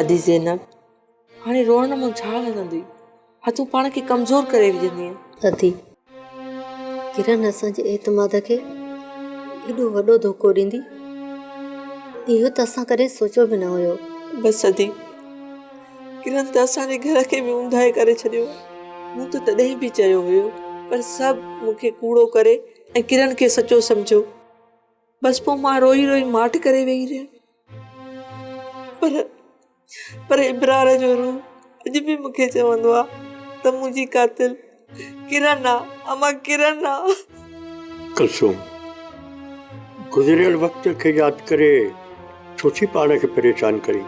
ادي زينب، هاڻي روئڻ مان ڇا لڳندئي؟ ها تون پاڻ کي ڪمزور ڪري وجهندينء. ادي، ڪرن اسان جي اعتماد کي ايڏو وڏو ڌوڪو ڏيندي، اهو ته اسان ڪڏهن سوچيو به نه هيو. بس ادي، ڪرن ته اسان جي گهر کي به اونداهي ڪري ڇڏيو. مون ته تڏهن به چيو هيو، پر سڀ مون کي ڪوڙو ڪري ۽ ڪرن کي سچو سمجهيو. بس پوء مان روئي روئي ماٺ ڪري ويهي رهيم. پر پر ابرار جو روح اڄ به مون کي چوندو آ ته منهنجي قاتل ڪرن آ، امان ڪرن آ. ڪلثوم گذريل وقت کي ياد ڪري ڇو ٿي پاڻ کي پريشان ڪرين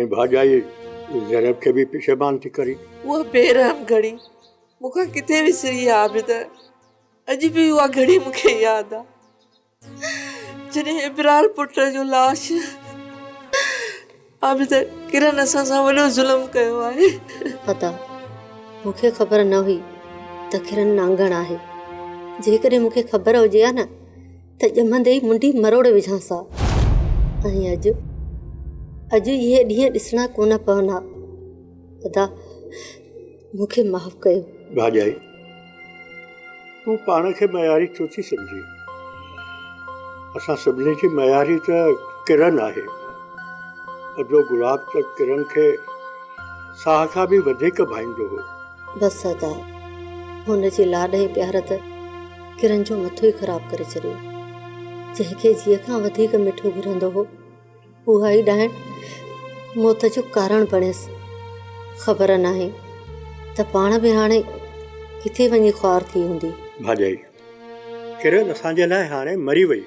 ۽ ڀاڄائي زينب کي به پشيمان ٿي ڪرين. اها بي رحم گهڙي مون کان ڪٿي وسري آ عابد، اڄ به اها گهڙي مون کي ياد آ. جڏهن ابرار پٽ جو لاش عابد ڪرن اسان سان وڏو ظلم ڪيو آهي. ادا مون کي خبر نه هئي ته ڪرن نانگڻ آهي جيڪڏهن مون کي خبر هجي ها نه ته ڄمندي ئي منڍي مروڙي وجهانس ها ۽ اڄ اڄ اهي ڏينهن ڏسڻا ڪونه پون ها ادا مون کي معاف ڪيو. ڀاڄائي تون پاڻ کي معياري ڇو ٿي سمجهين؟ اسان سڀني جي معياري ته ڪرن آهي. ادو گلاب ته ڪرن کي ساهه کان به وڌيڪ ڀائيندو هو. بس ادا، هن جي لاڏ ۽ پيار ته ڪرن جو مٿو ئي خراب ڪري ڇڏيو. جنهن کي جيء کان وڌيڪ مٺو گهرندو هو. اها ئي ڏائڻ موت جو ڪارڻ بڻيس. خبر ناهي ته پاڻ به هاڻي ڪٿي وڃي خوار ٿي هوندي. ڀاڄائي، ڪرن اسان جي لاء هاڻي مري وئي.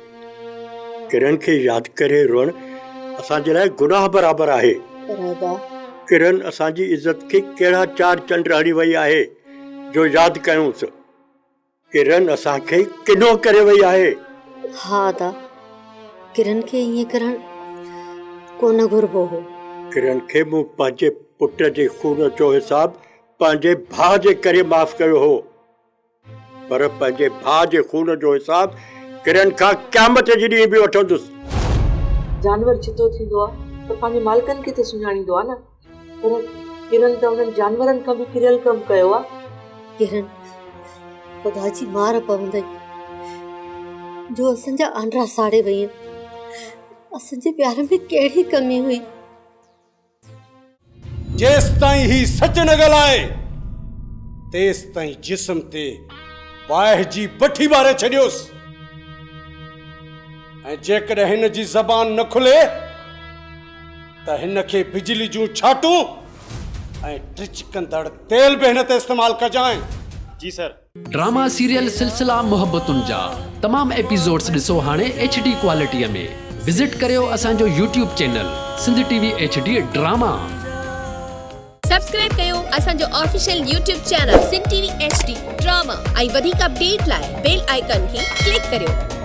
ڪرن کي ياد ڪري روئڻ اسان جي لاء گناهه برابر آهي. پر ادا. ڪرن اسان جي عزت کي ڪهڙا چار چنڊ هڻي وئي آهي جو ياد ڪيونس. ڪرن اسان کي ڪنو ڪري وئي آهي. ها ادا، ڪرن کي ائين ڪرڻ ڪونه گهربو هو. ڪرن کي مون پنهنجي پٽ جي خون جو حساب پنهنجي ڀاء جي ڪري معاف ڪيو هو، پر پنهنجي ڀاء جي خون جو حساب ڪرن کان قيامت جي ڏينهن به وٺندس. جانور ڇتو ٿيندو آ ته پنهنجي مالڪن کي ته سڃاڻيندو آ نه. پر ڪرن ته انهن جانورن کان به ڪريل ڪم ڪيو آ. ڪرن، خدا جي مار پوندئي جو اسان جا آنڊرا ساڙي وئين. اسان جي پيار ۾ ڪهڙي ڪمي هئي؟ جيستائين هي سچ نه ڳالهائي، تيستائين جسم تي باهه جي بٺي ٻاري ڇڏيوس ۽ جيڪڏهن هن جي زبان نه کلي ته هن کي بجلي جون ڇاٽون ۽ ٽچڪندڙ تيل به هن تي استعمال ڪجانء. جي سر. ڊراما سيريل سلسلا محبتن جا تمام ايپيسوڊس ڏسو هاڻي ايڇ ڊي ڪوالٽي ۾ وزٽ ڪريو اسان جو YouTube channel Sindh T V H D drama. Subscribe ڪيو اسان جو official YouTube channel Sindh T V H D drama ۽ وڌيڪ اپڊيٽ لاء بيل آئيڪان کي ڪلڪ ڪريو.